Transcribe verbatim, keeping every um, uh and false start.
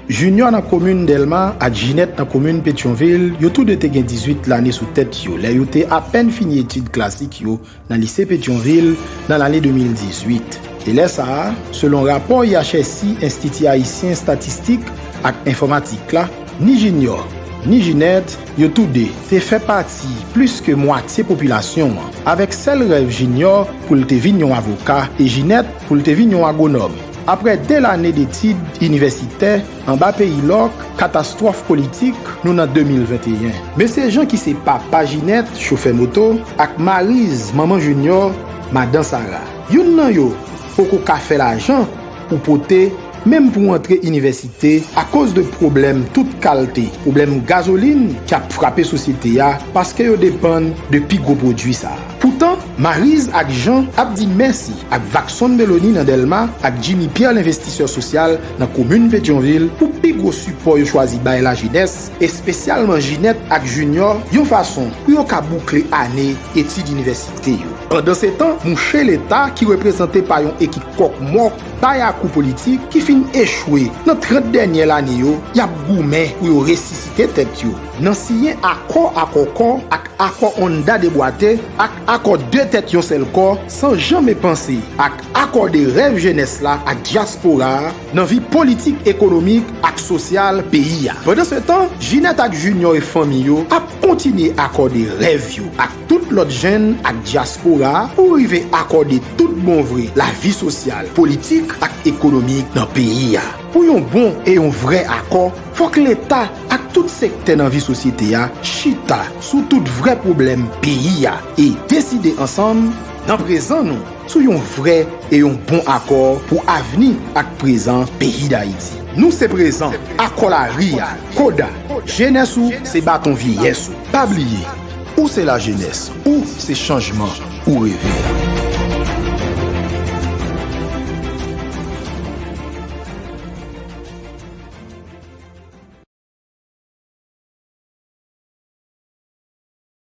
Junior nan komin Dèlma ak Jinèt nan komin Petyonvil, yo tou de te gen dizuit lane sou tèt yo lè yo te apèn fini etid klasik yo nan lise Petyonvil nan lane de mil dizuit. E lè sa a, selon rapò I H S I, Enstiti Ayisyen Estatistik ak Enfòmatik la, ni Junior, ni Jinèt, yo tou de te fè pati plis ke mwatye popilasyon an, avèk sèl rèv Junior pou l te vin yon avoka e Jinèt pou l te vin yon agwonòm. Apre de lane detid inivèsitè anba peyi lòk, katastwòf politik, nou nan de mil venteyen. Mesye Jean ki se papa Jinèt, chofè moto, ak Mariz, manman Junior, madan Sara. Youn nan yo poko ka fè lajan pou pote, menm pou antre inivèsite, akoz de pwoblèm tout kalte, pwoblèm gazolin k ap frape sosyete a, paske yo depann de pi gwo pwodui sa a. Poutan, Mariz ak Jean ap di mèsi ak Vackson Melony nan Dèlma ak Jimmy Pierre, lenvestisè sosyal nan komin Petyonvil, pou pi gwo sipò yo chwazi bay lajenès, espesyalman Jinèt ak Junior, yon fason pou yo ka boukle ane etid inivèsite yo. Pandansetan, mouche Leta ki reprezante pa yon ekip kòk mòk bayakou politik ki fin echwe nan trant dènye lane yo, y ap goumen pou yo resisite tèt yo. Nan siyen akò akòkò ak akò Onda debwate ak akò de tèt yon sèl kò, san janmen panse ak akòde rèv jenès la ak dyaspora a nan vi politik, ekonomik ak sosyal peyi a. Pandansetan, Jinèt ak Junior e fanmi yo ap kontinye akòde rèv yo ak tout lòt jenn ak dyaspora a pou rive akòde tout bon vre lavi sosyal, politik ak ekonomik nan peyi a. Pou yon bon e yon vrè akò, fòk Leta ak tout sektè nan vi sosyete a chita sou tout vrè pwoblèm peyi a e deside ansanm, nan prezan nou, sou yon vrè e yon bon akò pou avni ak prezan peyi Dayiti. Nou se prezan, akò lari a, koda, jenès ou se baton vyeyès ou. Pa bliye, ou se lajenès, ou se chanjman ou reve a.